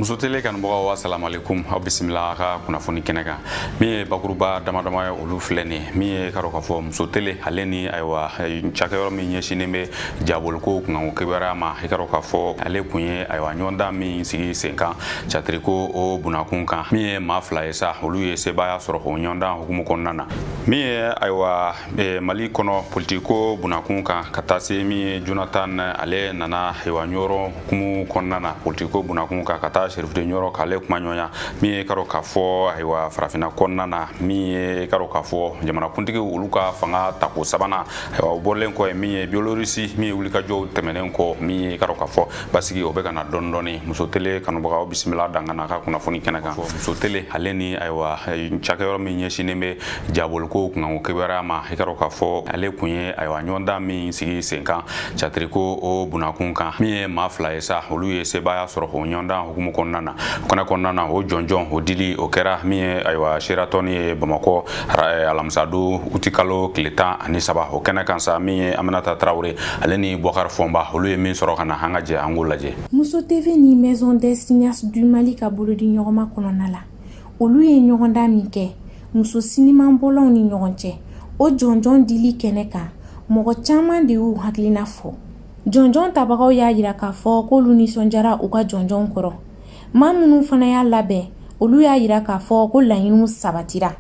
Muso Tele kanubagaw, asalamalekum, aw bisimila a ka kunnafoni kɛnɛ kan. Min ye bakuruba dama dama ye, olu filɛ nin ye. Min ye ka dɔn k'a fɔ Muso Tele ale ni ayiwa cakɛyɔrɔ min ɲɛsinnen bɛ jaboliko kunkanko kibaruya ma, i ka dɔn k'a fɔ ale kun ye ayiwa ɲɔgɔndan min sigi sen kan catiriko o bunakun kan, min ye maa fila ye sa, olu ye sebaaya sɔrɔ o ɲɔgɔndan hukumu kɔnɔna na. Min ye ayiwa Mali kɔnɔ politiko bunakun kan, ka taa se min ye Jonathan, ale nana ayiwa Ɲɔrɔ hukumu kɔnɔna na politiko bunakun kan, ka taa Serifuden Ɲɔrɔ k'ale kuma ɲɔgɔnya. Min ye ka dɔn k'a fɔ ayiwa farafinna kɔnɔna na, min ye ka dɔn k'a fɔ jamanakuntigi olu ka fanga tako sabanan, ayiwa o bɔlen kɔ ye, min ye Biélorussie, min ye wulikajɔw tɛmɛnen kɔ, min ye ka dɔn k'a fɔ basigi o bɛ ka na dɔɔni dɔɔni. Muso Tele kanubagaw, bisimila dangana ka kunnafoni kɛnɛ kan. Muso Tele ale ni ayiwa cakɛyɔrɔ min ɲɛsinnen bɛ jaboliko kunkanko kibaruya ma, i ka dɔn k'a fɔ ale kun ye ayiwa ɲɔgɔndan min sigi sen kan catiriko o bunakun kan, min ye maa fila ye sa, olu ye sebaaya sɔrɔ o ɲɔgɔndan hukumu kɔnɔna na. Kɛnɛ kɔnɔna na, o jɔnjɔn o dili o kɛra min ye ayiwa Sheraton ye Bamakɔ alamisadon utikalo tile 13. O kɛnɛ kan sa, min ye Aminata Tarawele ale ni Bɔkari Fɔnba, olu ye min sɔrɔ ka na, an ka jɛ an k'o lajɛ. Muso TV ni Maison des Cinéastes du Mali ka bolodi ɲɔgɔnma kɔnɔna la, olu ye ɲɔgɔndan min kɛ muso sinimanbɔlaw ni ɲɔgɔn cɛ, o jɔnjɔn dili kɛnɛ kan, mɔgɔ caman de y'u hakilina fɔ. Jɔnjɔn tabagaw y'a jira k'a fɔ k'olu nisɔndiyara u ka jɔnjɔn kɔrɔ. Maa minnu fana y'a labɛn, olu y'a jira k'a fɔ ko laɲiniw sabatira.